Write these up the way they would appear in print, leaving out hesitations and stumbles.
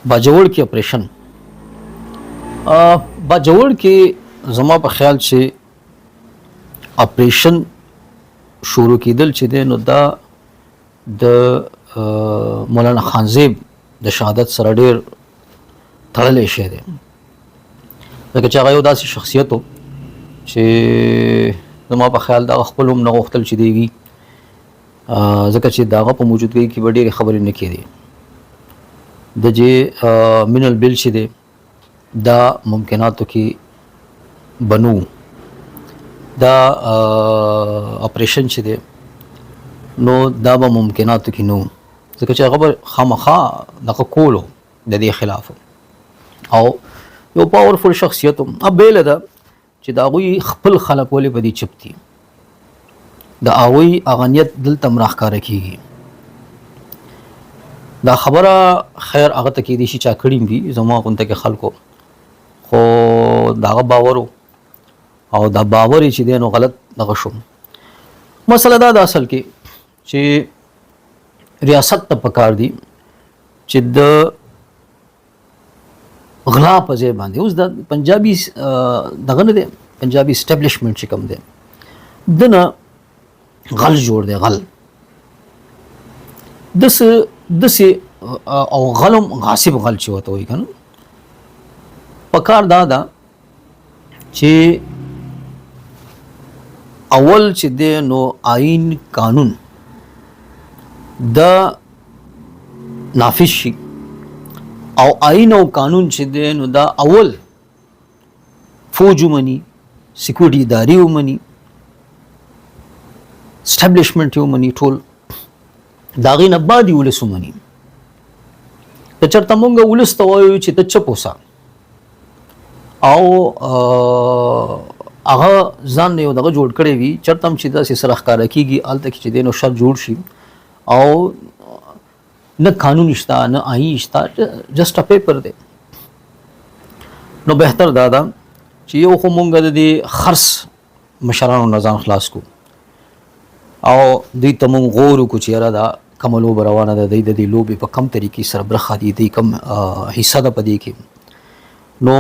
باجوړ کې اپریشن، باجوړ کې زما په خیال چې اپریشن شروع کېدل چې دی، نو دا د مولانا خانزیب د شهادت سره ډیر تړلی شی دی، ځکه چې هغه یو داسې شخصیت و چې زما په خیال دغه خپل هم نه غوښتل چې دی وي، ځکه چې د هغه په موجودګۍ کې به ډېرې خبرې نه کېدې. د جې مینل بل چې دی دا ممکناتو کې بنو دا اپریشن چې دی نو دا به ممکناتو کې نو، ځکه چې هغه به خامخا دغه کولو د دې خلاف او یو پاورفul شخصیت هم. بیله ده چې د هغوی خپل خلک ولې په دې چپ دي، د هغوی هغه نیت دلته هم راښکاره کېږي. دا خبره خیر هغه ته کېدای شي چا کړي وي زما غونته کې خلکو، خو د هغه باور او دا باور یې چې دی نو غلط دغه شو. مسله دا ده اصل کې چې ریاست ته پکار دي چې د غلا په ځای باندې اوس د پنجابي دغه نه دی، پنجابي اسټابلیشمنټ چې کوم دی دنه غل جوړ دی، غل دس دسې او غلم غاصب غل چې ورته وایي که نه. پکار دا ده چې اول چې دی نو آئین قانون دا نافذ شي، او آئین او قانون چې دی نو دا اول فوج ومني، سکیورټي ادارې ومني، اسټابلیشمنټ یې ومني، ټول د هغې نه بعد یې ولس ومني. که چېرته مونږ ولس ته وایو چې ته چپ اوسه او هغه ځان نه یو دغه جوړ کړی وي، چېرته هم چې داسې سره ښکاره کېږي هلته کې چې دی نو شر جوړ شي، او نه قانون شته نه آئین شته، جسټ ا پیپر دی. نو بهتر دا ده چې یو خو مونږ د دې خرڅ مشرانو نه ځان خلاص کو او دوی ته مونږ غور وکړو چې یاره دا کومه لوبه روانه ده، دوی د دې لوبې په کم طریقې سره برخه دي، دوی کم حصه ده په دې کې. نو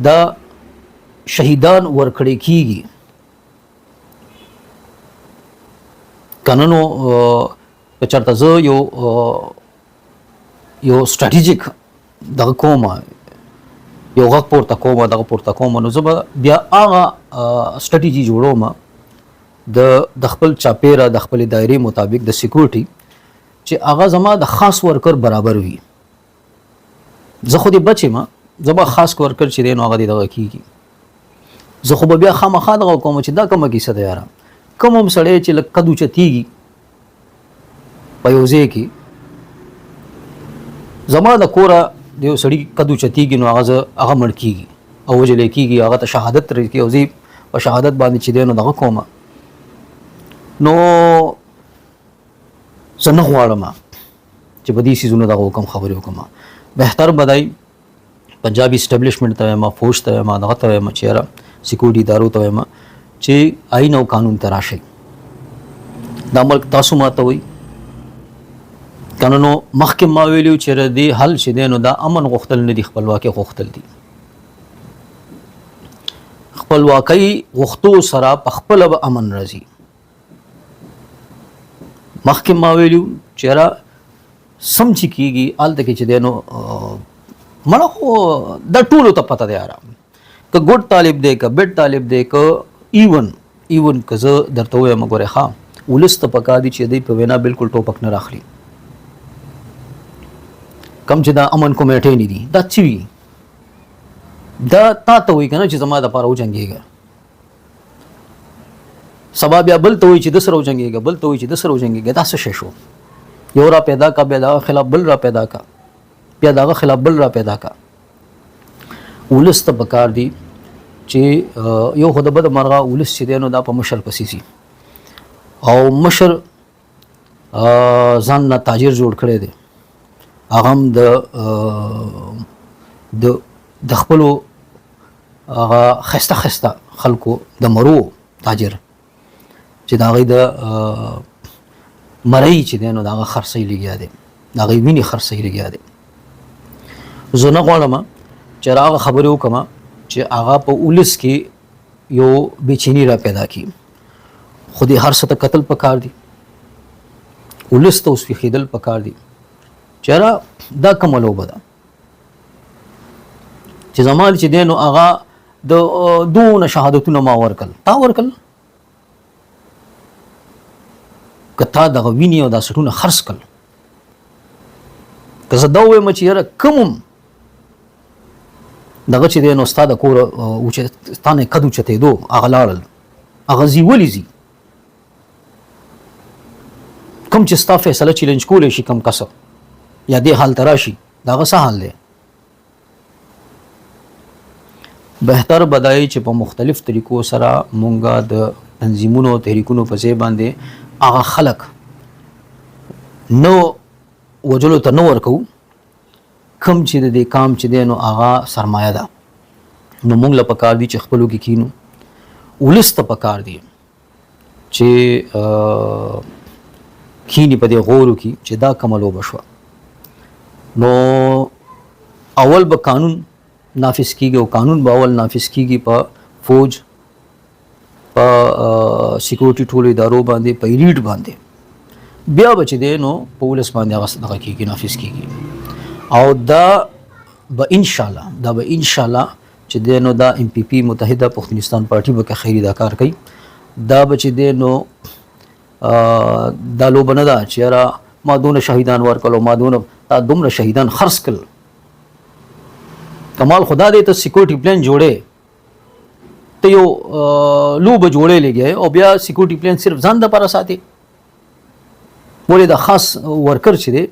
دا شهیدان ورکړی کیږي کنه. نو که چېرته زه یو یو سټراټیژیک دغه کوم یو غږ پورته کوم دغه پورته کوم، نو زه به بیا هغه سټراټیژي جوړوم د د خپل چاپیره د خپلې دایرې مطابق د سکیورټي چې هغه زما د خاص ورکر برابر وي. زه خو دې بچ یم، زه به خاص ورکر چې دی نو هغه دې دغه کېږي. زه خو به بیا خامخا دغه کوم چې دا کومه کیسه ده یاره، کوم هم سړی چې لږ قد اوچتېږي په یو ځای کې، زما د کوره د یو سړي قد اوچتېږي نو هغه زه هغه مړ کېږي او وژلی کېږي، هغه ته شهادت رسېږي او زه په شهادت باندې چې دی نو دغه کوم. نو زه نه غواړم چې په دې څیزونو دغه وکړم، خبرې وکړم. بهتر به دی پنجابي اسټابلیشمنټ ته وایم، فوج ته وایم، دغه ته وایم چې یاره سکیورټي ادارو ته وایم چې آئین او قانون ته راشئ، دا ملک تاسو ماته وایي که نه. نو مخکې ما ویلي چې د دې حل چې دی نو دا امن غوښتل نه دي، خپلواکي غوښتل دي. خپلواکۍ غوښتو سره په خپله به امن راځي. مخکې ما ویلي چې یاره سم چې کېږي هلته کې چې دی نو مړه خو دا ټولو ته پته دی یاره، که ګډ طالب دی که بډ طالب دی که ایون که زه درته ووایم ګورې ښه ولس ته پکار دي چې دوی په وینا بالکل ټوپک نه راخلي. کم چې دا امن کمیټې نه دي دا څه وي، دا تا ته وایي که نه چې زما دپاره وجنګېږه، سبا بیا بل ته وایي چې د سره وجنګېږه، بل ته وایي چې د سره وجنګېږه. دا څه شی شو؟ یو را پیدا کا، بیا د هغه خلاف بل را پیدا کا، بیا د هغه خلاف بل را پیدا کا. ولس ته پکار دي چې یو خو د بده مرغه ولس چې دی نو دا په مشر پسې ځي او مشر ځان نه تاجر جوړ کړی دی، هغه هم د د د خپلو هغه ښایسته ښایسته خلکو د مرو تاجر چې د هغوی د مرۍ چې دی نو د هغه خرڅۍ لګیا دی. د هغوی وینې خرڅوي لګیا دی. زه نه غواړم چې هغه خبرې وکړم چې هغه په ولس کې یو بېچیني را پیدا کړي، خو دې هر څه ته کتل پکار دي، ولس ته اوس ویښېدل پکار دي چې یاره دا کومه لوبه ده چې زما چې دی نو هغه د دونه شهادتونه ما ورکړل، تا ورکړل، که تا دغه وینې او دا سټونه خرڅ کړل، که زه دا ووایم چې یاره کوم دغه چې دی نو ستا د کور ستا نه قد اوچتېدو هغه لاړل، هغه ځي ولې ځي؟ کوم چې ستا فیصله چیلنج کولی شي کوم کس یا دې حال ته راشي، د هغه څه حال دی؟ بهتر به دا چې په مختلف طریقو سره مونږ د تنظیمونو او تحریکونو په ځای باندې هغه خلک نو وجلو ته نه ورکوو کوم چې د دې کام چې دی نو هغه سرمایه ده. نو مونږ له پکار دي چې خپلو کې کینو، ولس ته پکار دي چې کینی په دې غور وکړي چې دا کومه لوبه شوه. نو اول به قانون نافذ کیږي، او قانون به اول نافذ کیږي په فوج، په سکیورټي ټولو ادارو باندې، په ایلیټ باندې، بیا به چې دی نو په ولس باندې هغه دغه کیږي، نافذ کیږي. او دا به ان شاء الله، دا به ان شاء الله چې دی نو دا ایم پی پی متحده پښتونستان پارټي به که خیري دا کار کوي، دا به چې دی نو دا لوبه نه ده چې یاره ما دونه شهیدان ورکړل او ما دونه، تا دومره شهیدان خرڅ کړل. کمال خدا دې ته سکیورټي پلان جوړې، ته یو لوبه جوړې لګې او بیا سکیورټي پلان صرف ځان دپاره ساتې. ولې دا خاص ورکر چې دی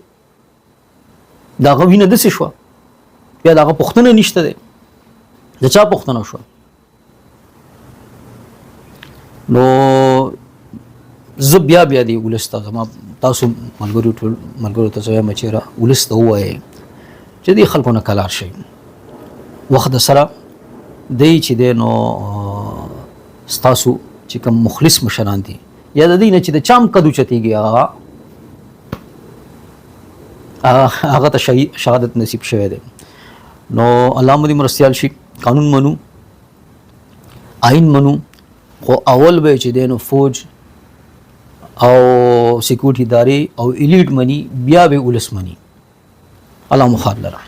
د هغه وینه داسې شوه، بیا د هغه پوښتنه نشته دی، د چا پوښتنه شوه؟ نو زه بیا بیا دی ولس ته، زما تاسو ملګرو ټول ملګرو ته زه وایم چې را ولس ته ووایئ چې دې خلکو نه کلار شئ، وخت د سره دی چې دی نو ستاسو چې کوم مخلص مشران دي یا د دې نه چې د چام قد اوچتېږي هغه هغه ته شهادت نصیب شوی دی. نو الله مو دې مرستیال شي. قانون منو، آئین منو، خو اول به چې دی نو فوج او سکیورټي ادارې او ایلیټ مني، بیا به ولس مني. الله مو خیر لره.